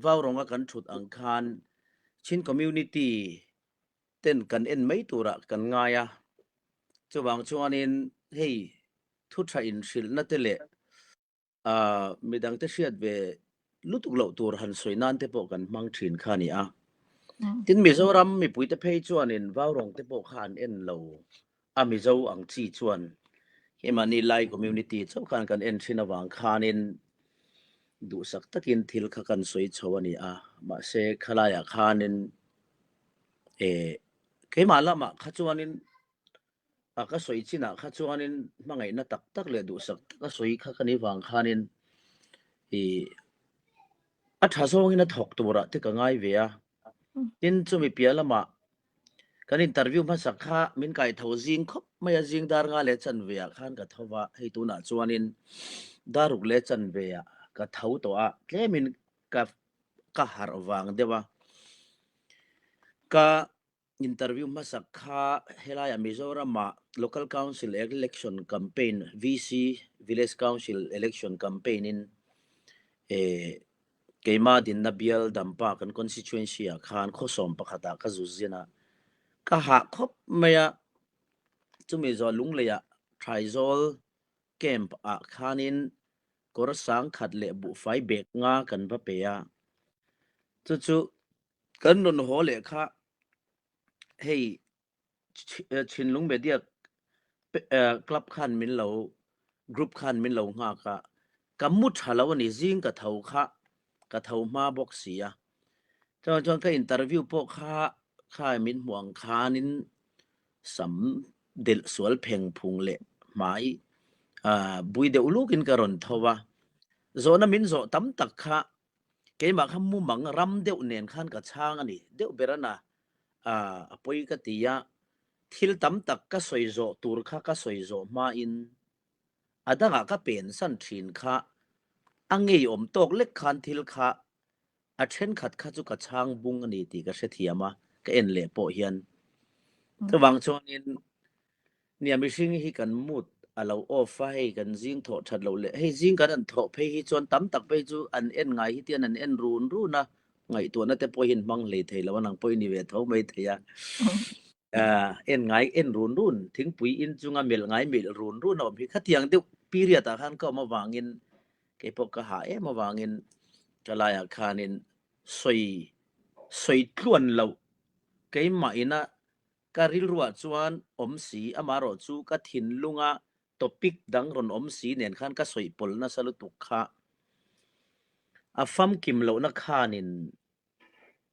Vaurawng a kan thut ang khan Chin community ten kan en mai turah kan ngai a. Chuvang chuanin hei thu tha in hrilhna te leh midang te hriat ve lutuk loh tur han sawi nan te pawh kan hmang thin kha a ni a. Tin Mizoram mipui te phei chuanin Vaurawng te pawh kha an en lo a Mizo ang chi chuan keimahni Lai community chauh khan kan en thin avang khanin duhsak takin thil kha kan sawi chho a ni a. Mahse khalaiah khanin eh keimah lamah kha chuanin a ka sawi chinah kha chuanin hmangaihna tak tak leh duhsak taka sawi kha ka nih vang khanin ih a tha zawngin a thawk turah te ka ngai ve a. Tin chumi piah lamah kan interview hmasak kha min kai tho zing khawp mai a, zing dar nga leh chanve ah khan ka tho va, hei tunah chuanin dar ruk leh chanve ah ka tho tawh a, tlemin ka ka harh vang deuh a. Ka Interview hmasak kha helaiah Mizoramah Local Council Election Campaign, VC, Village Council Election Campaign in keimah dinna bial Dampa kan constituency ah khan khawsawm pakhat ah ka zu zin a, ka hah khawp mai a, chumi zawh Lungleiah Thaizawl camp ah khanin kawr sangkhat leh buhfai bag nga kan va pe a, chu chu Kan rawn haw leh kha hei Thinlung Media Club khan min lo group khan min lo nghak a, ka mu tha lo a ni, zing ka tho kha ka tho hma bawk si a. Chuan chuan ka interview pawh kha kha min hmuh ang khanin sam delh sual pheng phung leh hmai bui deuh lukin ka rawn tho a, zawhna min zawh tam tak kha Keimah kha mumang ram deuh nen khan ka chhang a ni. Deuh ber a na, a pawi ka ti a, thil tam tak ka sawi zawh tur kha ka sawi zawh hmain a dangah ka pensan thin kha a ngeiawm tawk lek khan thil kha a thenkhat kha chu ka chhang bung a ni tih ka hrethiam a, ka en leh pawh hian. Chuvang chuanin Nia mihring hi kan mood a lo off a, hei kan zing thawh that loh leh hei zing kan han thawh phei hi chuan tam tak phei chu an en ngai hi tian an en run run a, ngaihtuahna te pawh hi an hmang hlei thei lo a, nang pawh i ni ve tho mai thei a. En ngai en run run, thingpui in chunga melh ngai melh run run a awm hi khatiang deuh period ah khan ka awm avangin keipawh ka hah em avangin ka laiah khanin sawi sawi tluan loh keimah ina Ka rilruah chuan awm si, amaherawh chu ka thinlunga topic dang rawn awm si nen khan ka sawi pawlh nasa lutuk kha. A famkim lohna khanin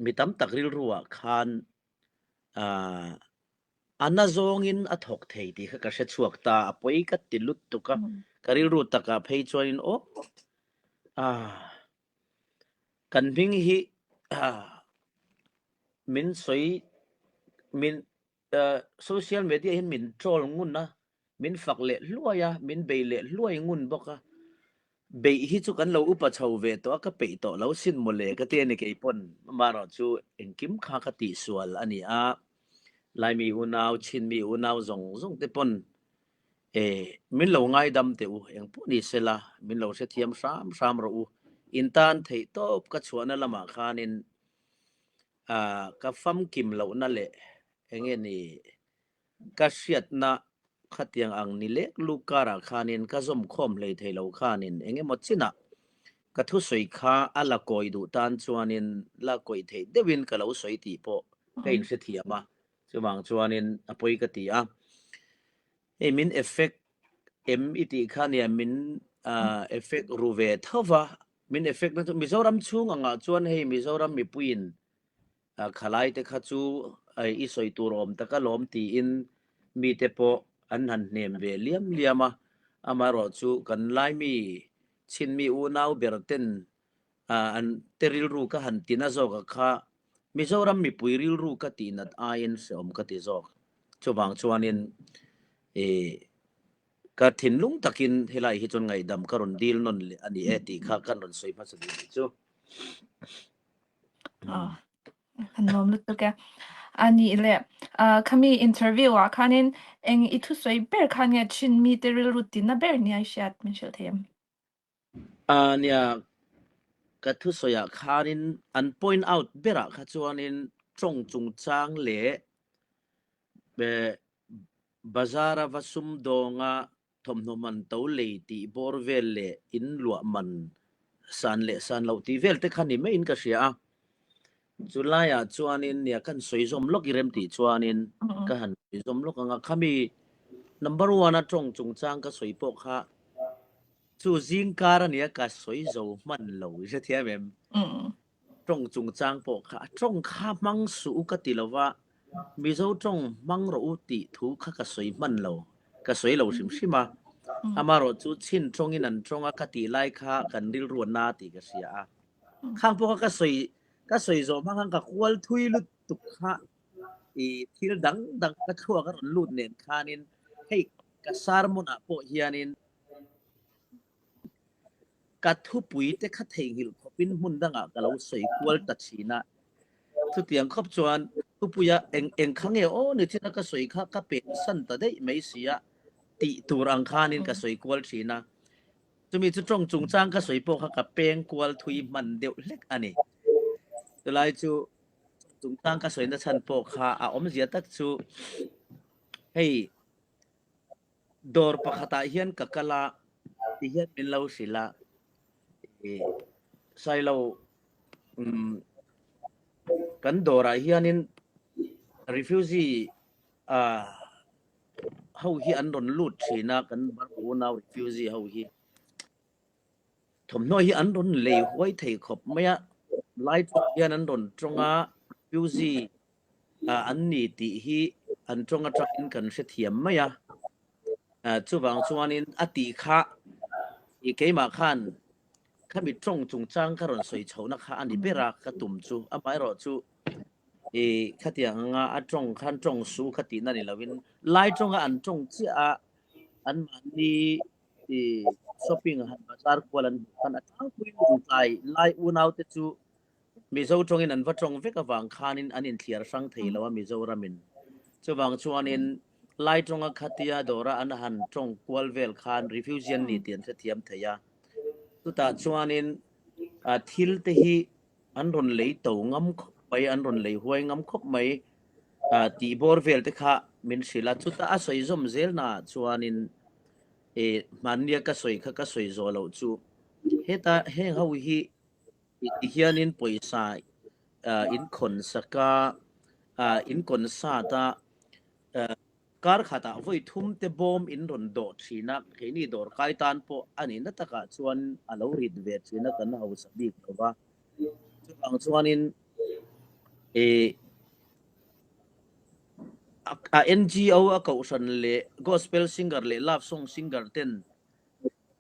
mi tam tak rilruah khan a na zawngin a thawk thei tih kha ka hre chhuak ta, a pawi ka ti lutuk a, ka rilru takah phei chuanin aw kan hming hi Min sawi min social media hian min troll ngun a, min fak leh hluai a, min bei leh hluai ngun bawk a. Beih hi chu kan lo upa chho ve tawh a, ka peih tawh lo sin mawle ka ti a ni keipawn. Amaherawh chu engkim kha ka tihsual a ni a, Laimi unau, Chinmi unau zawng zawng te pawn min lo ngaidam teh u, engpawh ni sela min lo hrethiam hram hram rawh u. In tan theih tawp ka chhuahna lamah khanin ka famkim lohna leh enge ni ka hriatna khatiang ang ni lek luk karah khanin ka zawm khawm hlei thei lo khanin engemaw chinah ka thusawi kha a la kawi duh tan chuanin la kawih theih deuhin ka lo sawi tih pawh ka inhrethiam a, chuvang chuanin a pawi ka ti a. Hei min effect em i tih kha nia min effect ru ve tho va, Min effect na chu Mizoram chhung angah chuan hei Mizoram mipuiin khalai te kha chu i sawi tur awm tak alawm tiin mite pawh an han hnem ve liam liam a, amaherawh chu kan Laimi Chinmi unau ber ten an te rilru ka han tina zawk a kha Mizoram mipui rilru ka tihnat aiin hreawm ka ti zawk. Chuvang chuanin i Ka thinlung takin helai hi chuan ngaihdam ka rawn dil nawn leh a ni e tih kha kan rawn sawi hmasa duh nih chu. Ah, kan nuam lutuk e. A nih leh, ah, khami interview ah khanin eng i thusawi ber khan nge thin mite rilru tina ber nia i hriat min hrilh thei em? Ah, nia. Ka thusawi ah khanin an point out berah kha chuanin ṭawng chungchang leh bazar a va sumdawnga thawmhnaw man to lei tih bawr vel leh in luah man san leh san loh tih vel te kha ni maiin ka hria a. Chulaiah chuanin nia kan sawi zawm lawk i rem tih chuanin ka han sawi zawm lawk ang a. Khami number one a ṭawng chungchang ka sawi pawh kha Chu zingkar a nia ka sawi zo hman lo i hrethiam em? Tawng chungchang pawh kha a tawng kha hmang suh u ka ti lo va, Mizo tawng hmang rawh u tih thu kha ka sawi hman lo, ka sawi lo hrim hrim a. Amaherawh chu chin tawngin an tawng a ka tih lai kha kan rilru a na tih ka hria a. Khang pawh kha ka sawi ka sawi zawh hma khan ka kual thui lutuk kha i thil dang dang ka thluak a rawn lut nen khanin hei ka sermon ah pawh hianin Ka thupui te kha theihnghilh khawpin hmun dangah ka lo sawi kual ta thin a. Chutiang khawp chuan thupuia eng eng kha nge aw ni thina ka sawi kha ka pen san ta daih mai si a tih tur ang khanin ka sawi kual thin a. Chumi chu tawng chungchang ka sawi pawh kha ka peng kual thui hman deuh hlek a ni. Chulai chu chungchang ka sawina chhan pawh kha a awmzia tak chu hei Dawr pakhatah hian ka kal a, tihian min lo hrilh a, ih Sailo umm kan dawrah hianin refugee ah ho hi an rawn lut thin a, kan Burma unau refugee ho hi. Thawmhnaw hi an rawn lei huai thei khawp mai a, lai tawng hian an rawn tawng a, refugee an ni tih hi an tawng atangin kan hrethiam mai a. Chuvang chuanin a tih kha i keimah khan khami tawng chungchang ka rawn sawi chhohna kha a ni ber a, ka tum chu. Amaherawhchu i khatiang anga a tawng khan tawng su kha tihna ni lovin lai tawnga an tawng chiah a, anmahni i shopping han bazar kual an hmuh khan a tlangpuiin lungtlai lai unaute chu Mizo tawngin an va tawng vek avang khanin an inthliar hrang thei lo a Mizoramin. Chuvang chuanin Lai tawnga khatia dawra an han tawng kual vel khan refugee an ni tih an hrethiam thei a. Chutah chuanin thil te hi an rawn lei to ngam khawp mai, an rawn lei huai ngam khawp mai tih bawr vel te kha min hrilh a. Chutah a sawi zawm zelnaah chuanin hmannia ka sawi kha ka sawi zawh loh chu heta heng ho hi Ti hianin pawisa in khawn sak a, in kawn sat a, kar khatah vawi thum te bawm in rawn dawh thin a, keini dawrkai tan pawh a nihna takah chuan a lo rit ve thin a, kan hausa bik lo va. Chuvang chuanin a NGO a kohhran leh gospel singer leh love song singer ten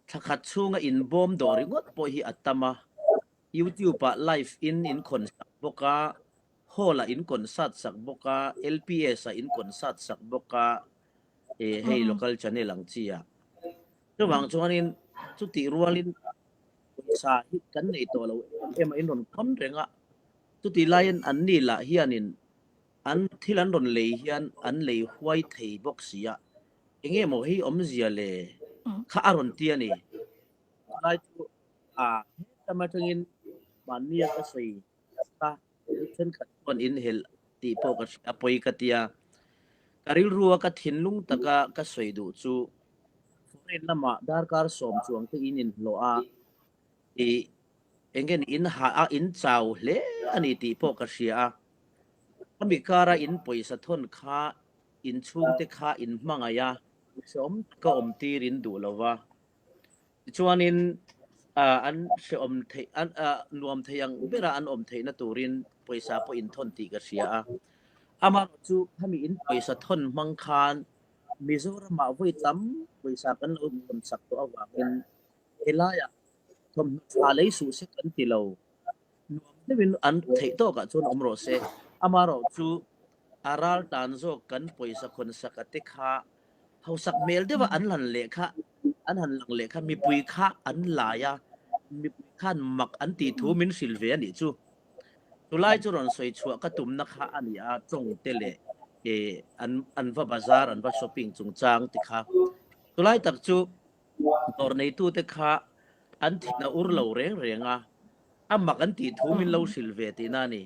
Thla khat chhunga inbawm dawh ringawt pawh hi a tam a, YouTube-ah live in in concert bawk a, hall-ah in concert sak bawk a, LPS-ah in concert sak bawk a, eh hei local channel ang chi ah. Chuvang chuanin chutih rualin pawisa hi kan nei tawh lo em em a, in rawn khawn reng a, chutih laiin anni lah hianin an thil an rawn lei hian an lei huai thei bawk si a, Enge maw hei awmzia le kha a rawn ti a ni. Chulai chu a hetam atangin mahnia ka sawi a, thenkhat chuan inhelh tih pawh ka hria, a pawi ka ti a. Ka rilrua ka thinlung taka ka sawi duh chu foreign lamah darkar sawm chuang te in inhlawh a, ih enge ni in hah a, in chau hle a ni tih pawh ka hria a. Khami kara in pawisa thawn kha inchhungte kha in hmangaih a, hrehawm taka awm tir in duh lo va. Tichuanin an hrehawm theih an nuam thei ang bera an awm theihna turin pawisa pawh in thawn tih ka hria a. Amaherawhchu khami in pawisa thawn hmang khan Mizoramah vawi tam pawisa kan lo thawn chak tawh avangin helaiah thawmhnaw tha lei suh se kan ti lo. Nuam deuhin an theih tawkah chuan awm rawh se. Amaherawhchu a ral tan zawk kan pawisa khawn saka te kha hausak hmel deuha an han leh kha an han lang leh kha mipui kha an lai a, mipui khan mak an tih thu min hrilh ve a nih chu. Chulai chu rawn sawi chhuah ka tumna kha a ni a, tawng te leh an an va bazar an va shopping chungchang te kha. Chulai tak chu dawr neitute kha an thin a ur lo reng reng a. A mak an tih thu min lo hrilh ve tihna a ni.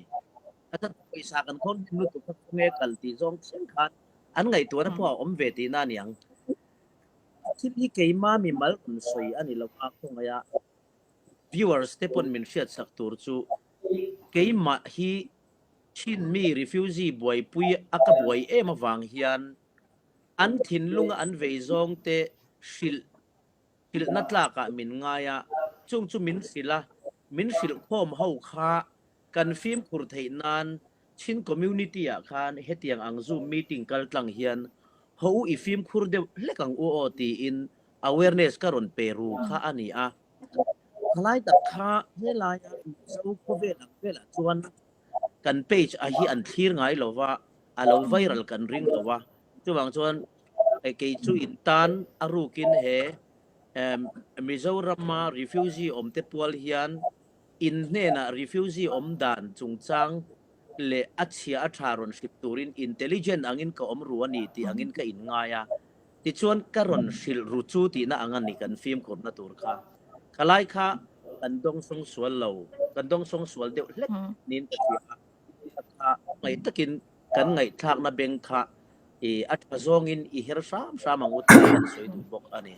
A chan pawisa kan khawn hnem lutuk kha khawnge kal tih zawng thleng khan an ngaihtuahna pawh a awm ve tihna a ni ang. Thil hi keima mimal rawn sawi a ni lo a, khawngaih a viewers te pawn min hriatsak tur chu keimah hi Chinmi refugee buaipui a ka buai em avang hian an thinlunga an vei zawng te hrilh hrilhna tlakah min ngai a, chung chu min hrilh a, min hrilh khawm ho kha kan fimkhur theih nan Chin community ah khan hetiang ang Zoom meeting kal tlang hian ho u i fimkhur deuh hlek ang u aw tiin awareness ka rawn pe ru kha a ni a. Thalai tak kha helaia Mizo khawvel ang velah chuan kan page a hi an thlir ngai lo va, a lo viral kan ring lo va. Chuvang chuan kei chu in tan a rukin he Mizorama refugee awmte pual hian in hnenah refugee awm dan chungchang leh a chhia a tha rawn hrip turin intelligent angin ka awm ru a ni tih angin ka inngai a. Tichuan ka rawn hrilh ru chu tihna ang a ni kan fimkhurna tur kha. Khalai kha kan dawngsawng sual lo, kan dawngsawng sual deuh hlek niin ka hria a. Kha ngaih takin kan ngaihthlakna beng kha i a tha zawngin i her hram hram ang u tih kan sawi duh bawk a ni.